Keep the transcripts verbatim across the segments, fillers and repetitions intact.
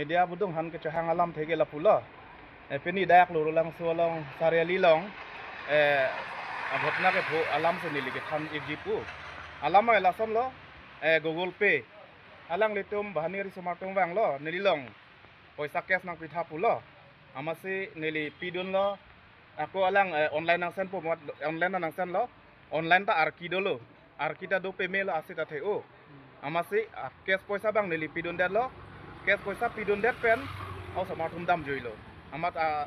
Media abudung aphan kechehang alamthe ke lapulo. Eh, pini dak Lorulangso along Sariali along, eh, aghotna kepho alam si neli kethan ikji pu. Alam ke lasonlo, eh, Google Pay. Alanglitum banghini risomar atum vanglo, neli along poisa cash nangpitha pulo. Amatsi neli pidunlo. Ako alang, eh, online nang send po mat, online nang send lo. Online ta arki dolo. Arki ta do pemelo, asit athe o. Amatsi, ah, cash poisa abang neli pidundetlo. Cash poisa pidundet pen, osomar atum damjuilo. Amat, ah,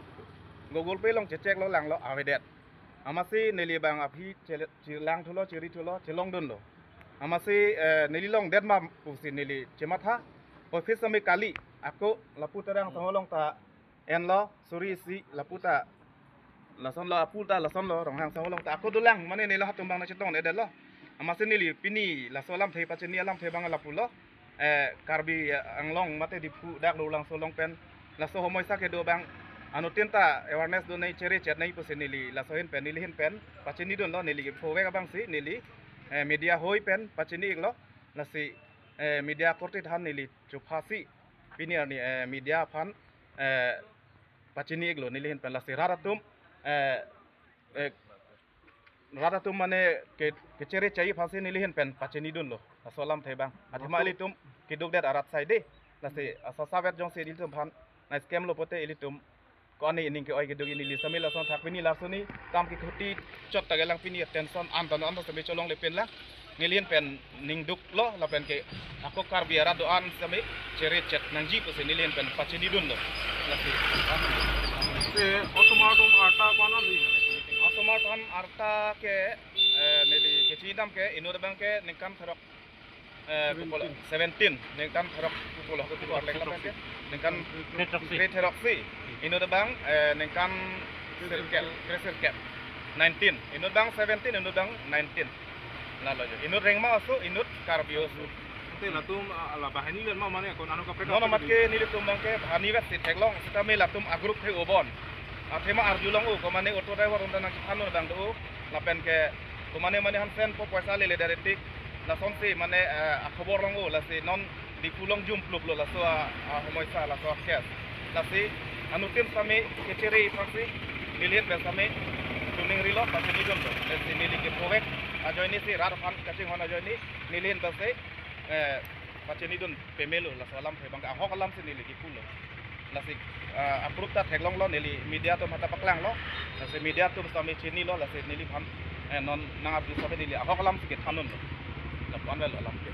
Google Pay along checheck lo, langlo, avedet. Amatsi neli abang aphi chele-, chelang thulo, cheri thulo, chelongdunlo. Amatsi, eh, neli longdet ma pusi neli chematha. Office sami kali, ako lapu Terang Sangho along ta enlo, suri isi, lapu ta lasonlo, apu ta lasonlo, Ronghang Sangho along ta ako dolang, mane neli hatum abang nangchetongdetlo. Amatsi neli pini laso alamthe, pachini alamthe abang lapulo. Eh, Karbi, eh, Anglong mate Diphu dak Lorulangso along pen laso homoisa kedo abang anuttin ta awareness do nangji, chere chet nangji pusi neli laso ahin pen, neli ahin pen pachinidunlo, neli kephovek abangsi neli, eh, media ahoi pen pachini iklo. Lasi, eh, media akorte aphan neli chophasi pini arni, eh, media aphan, eh, pachini iklo neli ahin pen. Lasi rat atum, eh, eh, rat atum mane ke, kechere chai aphansi neli ahin pen pachinidunlo laso alamthe abang. Athema ilitum kedukdet arat saide. Lasi asa savet jongsi ilitum aphan nang-scam lo pote ilitum ko-an aning ke-oi keduk, neli sami lason thak pini laso ni kam kekhuti chot ta kelang, pini tension anton anton sami cholongle pen lang. Neli ahin pen ningduklo lapen ke ako Karbi arat do-an sami chere chet nangji pusi neli ahin pen pachinidunlo. Lasi. Te osomar atum arta ko-an ri na? Osomar atum arta ke, eh, neli kechinidam ke inut abang ke ningkan throk, eh, Seventeen. Seventeen, ningkan throk pulo, pulo, pulo, pulo, ningkan Throk si. Grade throk si. Inut abang, eh, ningkan sirkep, grade sirkep. Nineteen. Inut abang seventeen, inut abang nineteen. Lalo jo. Inut Rengma oso, inut Karbi oso. Te latum, ah, la banghini len ma mane ko-an ano kaprek? Nono kaprek mat ke nelitum abang ke banghini vet si theklong, sitame latum a-group ke obon. Athema arjulong o, ko mane auto driver unta nangchethan abang do o, lapen ke ko mane mane aphan send po poisa lele dare tik. Lasonsi mane, eh, akhobor long o, lasi non Diphu along jumpluplo laso a, ahomoisa, laso a-case. Lasi anuttin sami kechere aphansi neli ahin pen sami chuning rilo, pachinidunlo. Lasi neli kephovek ajoine si, rat aphan kachinghon ajoine neli ahin pensi, eh, pachinidun pemelo, laso alamthe abang ahok alamsi neli kipulo. Lasi, ah, a-proof ta theklonglo, neli media atum aphan ta paklanglo. Lasi media atum sami chinilo, lasi neli aphan, eh, non nang-arju sami neli ahok alamsi kethandunlo. Lapu-an avelo alam ke.